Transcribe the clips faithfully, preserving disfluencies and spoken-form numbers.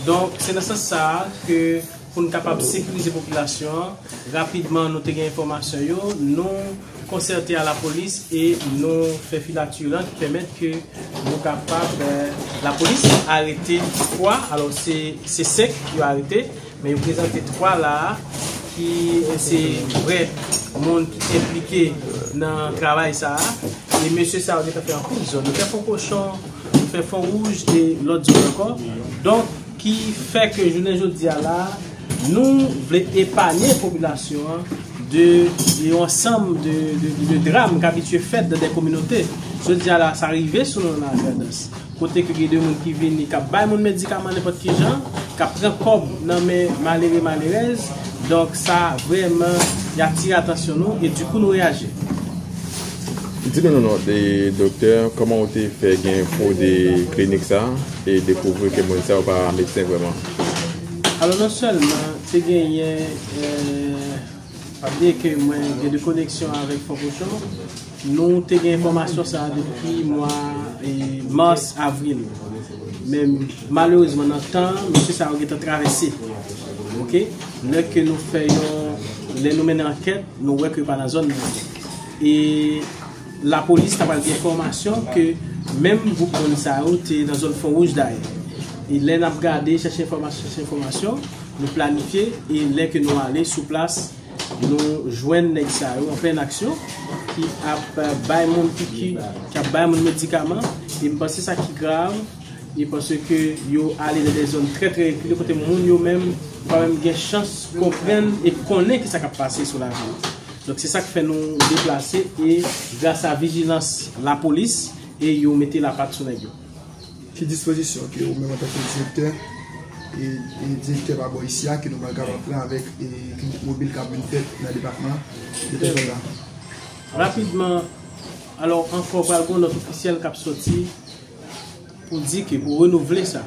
Donk, se nan sans sa a ke pou n kapab sekirize popilasyon an, rapidman nou te gen enfòmasyon yo, nou konsète a lapolis e nou fè filatira ki pèmèt ke nou kapab, eh, lapolis arete twa, alò se, se senk yo arete, men yo prezante twa la a, ki se vrè moun ki enplike nan travay sa a. E mesye sa yo gentan fè anpil zòn. Yo fè Fon Kochon, yo fè Fon Wouj e lòt zòn ankò. Donk, ki fè ke jounen jodi a la, nou vle epanye popilasyon an de, de yon ansanm de, de, de dram k abitye fèt nan de kominote. Jodi a la, sa rive sou nou nan Lagradans. Kote ke gen de moun ki vini, k ap bay moun medikaman nenpòt ki jan, k ap pran kòb nan men malere, malerèz. Donk, sa vrèman, y atire atansyon nou e dikou nou reyaji. Di nou non, non, de doktè, kòman w te fè gen fo de klinik sa e dekouvri ke moun sa yo pa medsen vrèman? Alò, non sèlman te genyen, eh, pa bliye ke mwen gen de koneksyon avèk Fon Kochon, nou te gen enfòmasyon sa a depi mwa, eh, mas, avril. Men malerezman, nan tan, mesye sa yo gentan travèse. Oke? Lè ke nou fè yon, lè nou mennen ankèt, nou wè ke yo pa nan zòn nan. E lapolis ta pral gen enfòmasyon ke menm gwoup moun sa yo te nan zòn Fon Wouj dayè. E lè n ap gade, chèche enfòmasyon, chèche enfòmasyon, nou planifye, e lè ke nou ale sou plas, nou jwenn nèg sa yo an plen aksyon, ki ap, eh, bay moun piki, ki ap bay moun medikaman, e m panse sa ki grav, e paske yo ale nan de zòn trè, trè rekile, kote moun yo menm pa menm gen chans konprann e konnen kisa k ap pase sou lavi yo. Donk, se sa k fè nou deplase e gras a vijilans lapolis, e yo mete lapat sou nèg yo. Ki dispozisyon ke ou menm antanke direktè e, e direktè pa bò isi a ke nou pral kapab pran avèk e klinik mobil k ap vin fèt nan depatman de Tèzòl la? Rapidman, alò, ankò pral gen yon nòt ofisyèl k ap sòti pou di ke pou renouvle sa,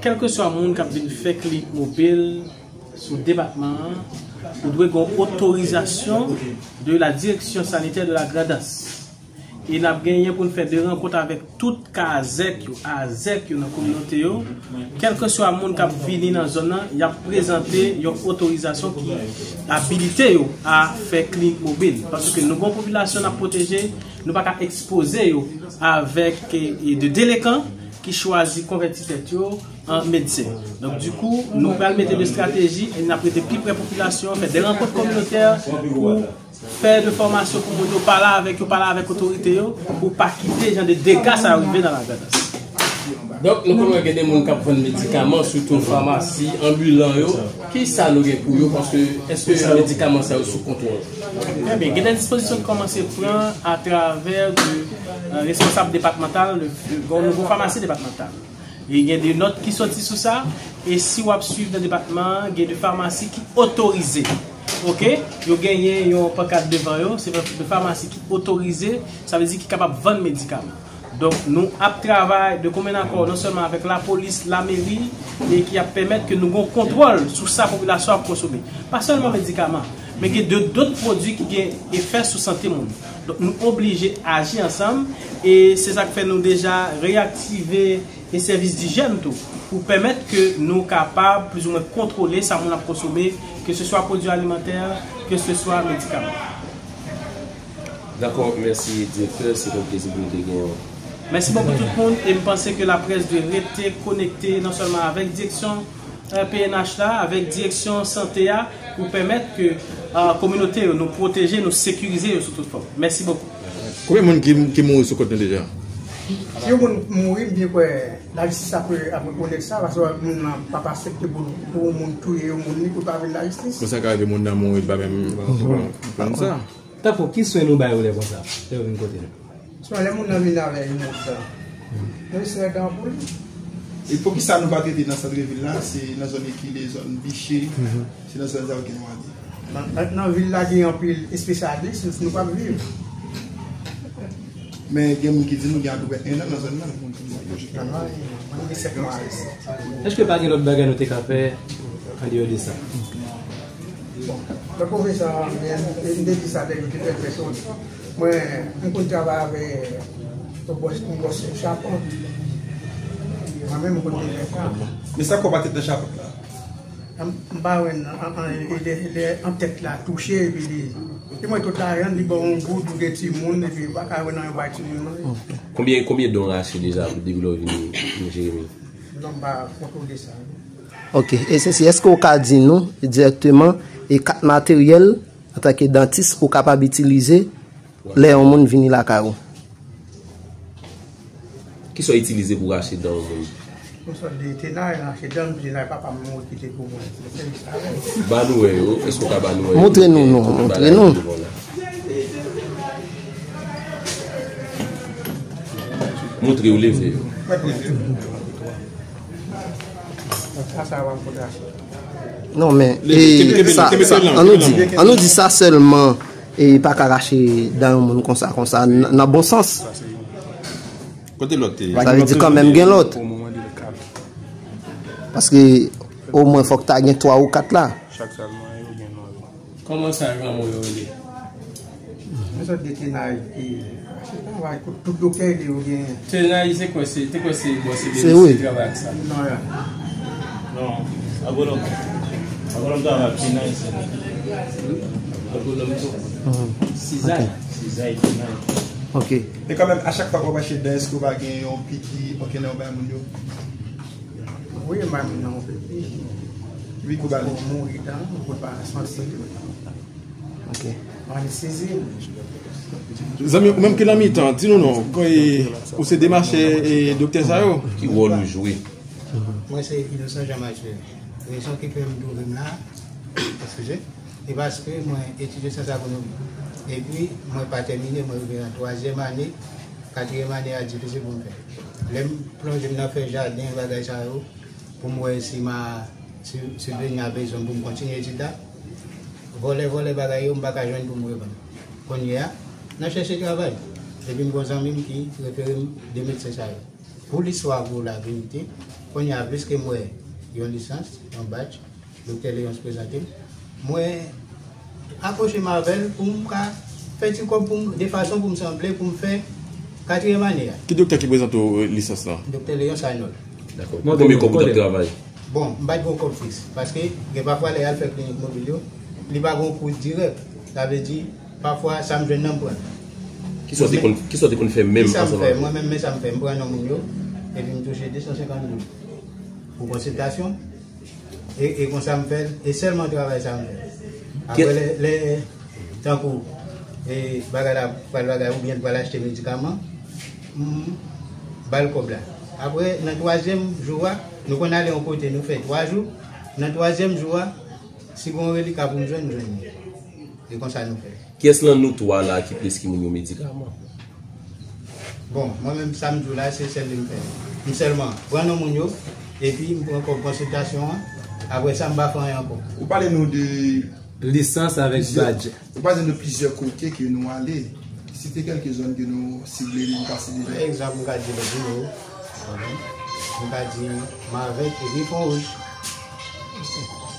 kèlkeswa moun k ap vin fè klinik mobil sou depatman an, ou dwe gen yon otorizasyon de la Direction Sanitaire de la Grand'Anse. E n ap genyen pou n fè de rankont avèk tout kazèk yo, azèk yo nan kominote yo. Kèlkeswa moun k ap vini nan zòn nan, y ap prezante yon otorizasyon ki abilite yo a fè klinik mobil. Paske nou gen yon popilasyon n ap pwoteje, nou pa ka ekspoze yo avèk, e, e de delenkan ki chwazi konvèti tèt yo an medsen. Donk, dikou, nou pral mete de estrateji e n ap rete pi pre popilasyon an, fè de rankont kominotè pou fè de fòmasyon pou moun yo pale avèk yo, pale avèk otorite yo, pou pa kite jan de dega sa yo rive nan Lagradans. Donk, nou konn wè gen de moun k ap vann medikaman, sitou famasi, anbilan yo. Kisa nou gen pou yo? Paske, èske medikaman sa yo sou kontwòl? Trè byen, gen de dispozisyon ki kòmanse pran atravè de, euh, responsab depatmantal, de, de, gon nouvo famasi depatmantal. E gen de nòt ki sòti sou sa, e si w ap swiv nan depatman an, gen de famasi ki otorize. Oke? Yo genyen yon pankat devan yo, se de famasi ki otorize, sa vle di ki kapab vann medikaman. Donk, nou ap travay de komen akò, non sèlman avèk lapolis, lameri, e ki ap pèmèt ke nou gen yon kontwòl sou sa popilasyon ap konsome. Pa sèlman medikaman, men gen de, dòt pwodui ki gen efè sou sante moun. Donk, nou oblije aji ansanm, e se sa k fè nou deja reyaktive e sèvis dijyèn tou, pou pèmèt ke nou kapab plizoumwen kontwole sa moun ap konsome, ke se swa pwodui alimantè, ke se swa medikaman. Dakò, mèsi, direktè, se te yon plezi pou nou te genyen w. Mèsi bokou tout moun, e m panse ke laprès dwe rete konekte non sèlman avèk direksyon, eh, P N H la, avèk direksyon sante a, pou pèmèt ke, eh, kominote yo, nou pwoteje, nou sekirize yo sou tout fòm. Mèsi bokou. Konbyen moun ki, ki mouri sou kont nou deja? Si yon moun mouri, m byen kwè lajistis ap, ap rekonèt sa, paske moun nan p ap aksepte pou, pou yon moun touye yon moun li pou l pa vin lajistis. Konsa ka rive moun nan mouri, l pa menm konprann sa. Tankou, ki swen nou ba yo lè konsa, lè yo vin kote nou? Swen lè moun nan vin avè yon mòd dan. Nou eseye dan pou li. E poukisa nou pa trete nan sant vil la, se nan zòn ekile, zòn biche, se nan zòn sa yo ke nou ale? Nan, nan, nan vil la gen anpil espesyalis, nou, nou p ap viv. Men gen moun ki di nou gen apeprè en an nan zòn nan. Mwen gen sèt mwa isi. Èske pa gen lòt bagay nou te ka fè andeyò de sa? Bon, lè pwofesè a, m te di sa, lè nou te fè fè sou, mwen, m konn travay avè yon bòs, yon bòs chapant. Mwen menm, mwen konn te fè sa. Men sa k fè w pa t nan chapant la? M, m pa wè nan, an, an, e lè, lè antèt la touche, epi li, li mwen tout lajan, li ba w yon goud, ou gen timoun, epi ou pa ka wè nan yon bay timoun nan. Konbyen, konbyen don w rache deja depi lè w vini, vini Jeremi? Non, m pa kontwole sa. Ok, e sesi, èske w ka di nou dirèkteman e kat materyèl antanke dantis ou kapab itilize lè yon moun vini lakay ou? Kisa w itilize pou rache dan yon moun? Yon sòt de tenay, rache dan m, tenay papa m mwen kite pou mwen. Se sèvis avè l. Ba nou wè yo, èske w ka ba nou wè yo? Montre nou, non, montre nou. Montre yo, leve yo. Non, men, e, sa, sa, an nou di, an nou di sa sèlman, e, pa ka rache dan yon moun konsa, konsa, nan, nan bon sans. Kote lòt te ye? Sa vle di kanmenm gen lòt. Paske omwen fòk ta gen twa ou kat la. Kòman sa granmo yo rele? Yon sòt de tenay ki, se travay tout, tout doktè yo gen. Tenay, se kwè, se, te kwè se, bon, se, se, wi, travay ak sa. Non, ya. Non, agwonòm. Agwonòm travay ak tenay, se. Agwonòm tou. Sizay. Ok. Sizay, tenay. Ok. E kanmenm, a chak fwa ke w mache dan, èske w pa gen yon piki, okenn nan bay moun yo? Wi, m bay moun nan yon piki. Wi, kou bal. Pou mouri dan, pou pa santi. Ok. Anestezi. Zanmi, ou menm ki nan mitan, di nou non, kon, e, ou se demachè, e, doktè sa yo? Ki wòl ou jwe? Mwen se Inosan Jean Mathieu. Rezon ki fè m twouve m la, eskize, e paske mwen etidye syans agronomi. Epi, mwen pa tèmine, mwen rive nan twazyèm ane, katriyèm ane a difisil pou m fè. Lè m plonje m nan fè jaden, bagay sa yo, pou m wè si m a, si, si deni a bezwen m pou m kontinye etid la. Vòlè, vòlè bagay yo, m pa ka jwenn pou m revann. Kounye a, nan chèche travay. Epi m gon zanmi m ki refere m de medsen sa yo. Pou listwa pou laverite, kounye a plis ke m wè yon lisans, yon batch, Doktè Léonce prezante m, mwen akwoche m avè l pou m ka fè ti kòb pou m, de fason pou m sanble, pou m fè katriyèm ane a. Ki doktè ki prezante w, e, lisans lan? Doktè Léonce Arnold. Dakò. Konbyen kòb ou t ap travay? Bon, m pa t gen yon kòb fiks, paske gen pafwa lè y al fè klinik mobil yo, li pa gen yon kou dirèk. Sa vle di, pafwa, sa m jwenn nan m pran. Kisa w te konn, kisa w te konn fè menm ansanm avè yo? Mwen menm, men sa m fè, m pran non moun yo, epi m touche de san senkant goud pou konsiltasyon. E, e konsa m fè l, e sèlman travay sa m fè. Apre, lè, lè, tankou, e, bagay la, pral bagay, oubyen l pral achte medikaman, m ba l kòb la. Apre, nan twazyèm jou a, nou konn ale yon kote, nou fè twa jou. Nan twazyèm jou a, si gon relikas pou m jwenn, m jwenn li. E konsa nou fè. Kiyès lan nou twa la ki preskri moun yo medikaman? Bon, mwen menm sa m di w la, se sèl li m fè. M sèlman pran non moun yo, epi m pran kòb konsiltasyon an, apre sa m pa fè anyen ankò. Ou pale nou de lisans avèk badge. Ou pale nou de plizyè kote ke nou ale. Site kèlke zòn ke nou sible, nou pase deja. Pa egzanp, m ka di w, m ka di Mavèk epi Fon Wouj.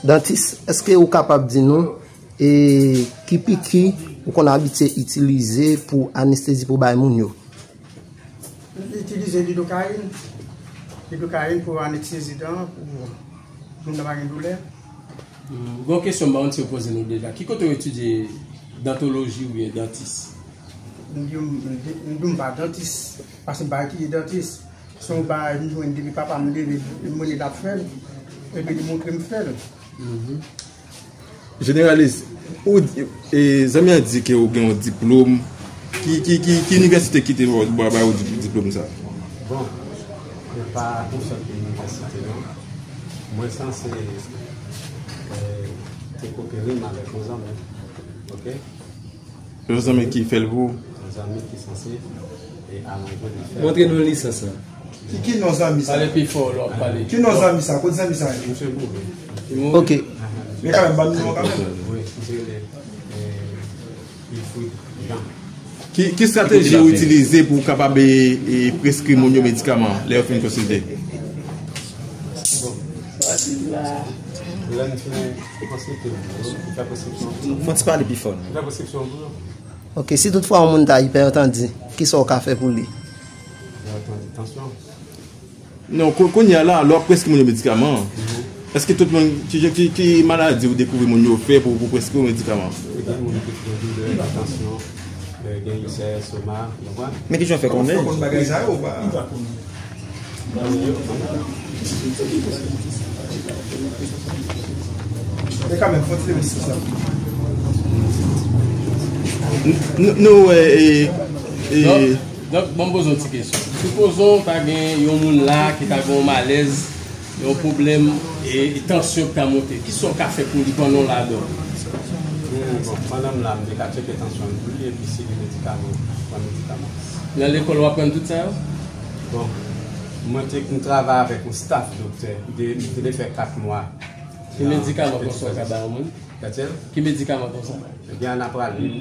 Dantis, èske ou kapab di nou e ki piki ou konn abitye itilize pou anestezi pou bay moun yo? M itilize lidokayin. Lidokayin pou anestezi dan, pou moun nan pa gen doulè. Hmm, gon kesyon m pa konn si yo poze nou deja. Ki kote w etidye dantoloji oubyen dantis? M di w, m di, m di w m pa dantis. Paske m pa etidye dantis. Se yon bagay m jwenn depi papa m leve, m wè li t ap fè l. Epi li montre m fè l. Mhm. Jeneralis, ou di, e, zanmi an di ke ou gen yon diplòm. Ki, ki, ki, ki inivèsite ki te ba, ba, ba ou di, diplòm sa? Bon, se pa yon sèl inivèsite, non. Mwen sanse, e, te kopere m avèk yon zanmi. Ok? Yon zanmi ki fè l pou ou? Yon zanmi ki sanse, e, al antre nan fè. Montre nou lisans lan. Ki, ki non zanmi sa? Pale pi fò, lè w ap pale. Ki non zanmi sa? Kot zanmi sa ye? Misye mouri. Li mouri? Ok. Men kanmenm, ban nou non kanmenm. Wi, misye rele, e, Wilfrid Jean. Ki, ki estrateji ou itilize pou w kapab, e, e, preskri moun yo medikaman lè yo fin konsilte? Bon. Lè n fin konsilte moun yo, n fè preskripsyon pou yo. Fò w ti pale pi fò, non. N fè preskripsyon pou yo. Ok, si toutfwa yon moun ta ipètandi, kisa w ka fè pou li? Ipètandi, tansyon. Non, ko- kounye a la, lè w ap preskri moun yo medikaman, èske tout moun, ki, ki, ki maladi ou dekouvri moun yo fè pou, pou preskri yo medikaman? Gen moun ki gen doulè, gen tansyon, gen ilsè estomak, ou konprann? Men ki jan w fè konnen? Ou konn bagay sa yo ou pa? Men kanmenm, fò ti leve sou sa. Nou wè e, e, Donk, donk, ban m poze yon ti kesyon. Sipozon ta gen yon moun la ki ta gen yon malèz, yon pwoblèm e, e tansyon ki ta monte. Kisa w ka fè pou li pandan w ladan? Hmm, bon, pandan m la, m te ka tcheke tansyon l pou li, epi si li medikaman, pran medikaman. Nan lekòl w aprann tout sa yo? Bon, mwen te, m travay avèk yon staff doktè. M te, m te dwe fè kat mwa. Ki medikaman konsa w ka ba yon moun? Ki medikaman konsa? Ebyen, anapralin.